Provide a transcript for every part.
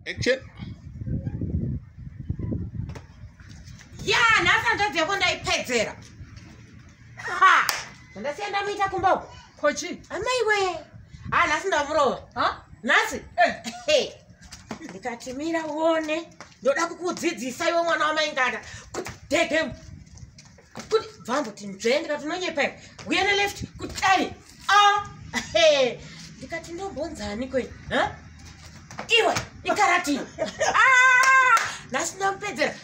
Action. Ya, nhasi hanzvadzi yako ndaipedzera. Ha! Zvandasiya ndamuita kumba uko. Kochi. Amaiwe. Ha, nhasi ndamurova. Ha? Nhasi? Eh. Ndikati mira uone. Ndoda kukudzidzisa iwe mwana wamaingana. Kuti dhegemu. Kuti bvamboti nzvee ndikati unonyepa iwe. Uye neleft kuti dai. Ah. Ndikati ndombonzani kwe. Ha? Iwe ikarati. Ah! Nhasi ndamupedzera.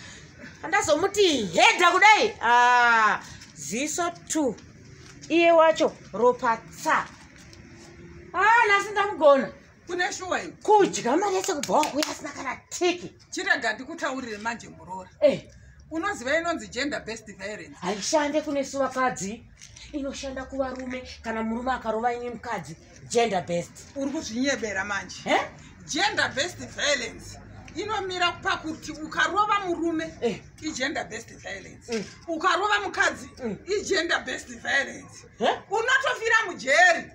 Andazomuti hedha kudai. Ah, ziso 2. Iye wacho ropa tsa. Ah, nhasi ndamugona. Kune shuwa iwe. Kudya mari yese kubva wakuya asina kana tiki. Chirega ndikutaurire manje muroora. Eh, Unoziva inonzi gender based violence. Haishande kune su vakadzi. Inoshanda kuvarume kana murume akarova ini mukadzi. Gender based. Uri kuzvinyebera manje. Eh? Gender based violence inomira pakuti ukarova murume Eh. igender based violence. Mm. Ukarova mukadzi igender based violence. Eh? Unotofira mujeri.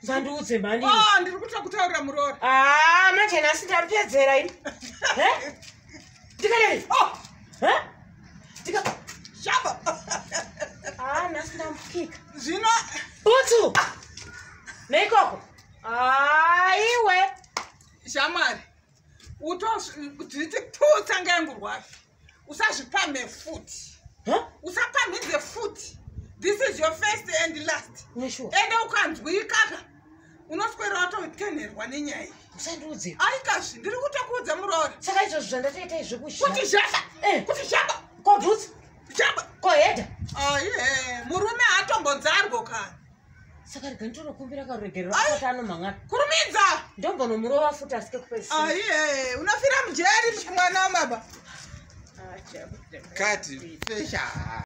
Sandiudze mani. Oh, ndiri kutokutaurira muroora. Ah, manje nhasi ndamupedzera ini. Eh? Ndikadai. Oh, Eh? Ndika shaba. Ah, nhasi ndamukika. Zvino Butsu. Neikoko. Ah, iwe. shamwari utozviti tutsanga yangu rwafi usazvipamhe futi. Huh? Usapamhidze futi. This is your first and last. Neshuwa. Ende ukanzwikaka unoswera watotenherwa nenyaya iyi. Usandiudze. Aikazvi ndiri kutokuudza muroora. Saka izvozvo zvandatoita izvi kuzha. Kuti zhaba. Eh. Kuti zhaba. Kodhutsa. Zhaba. Kohedha. Aihe, murume haatombonzarwo kana. Saka rega nditonokumbira karuregerero Ai. asati anomhang'ara. Kurumidza. Ndombonomurova futi asike kupedzisira. Aihe, unofira mujeri mwana wababa. Cut. Fisher.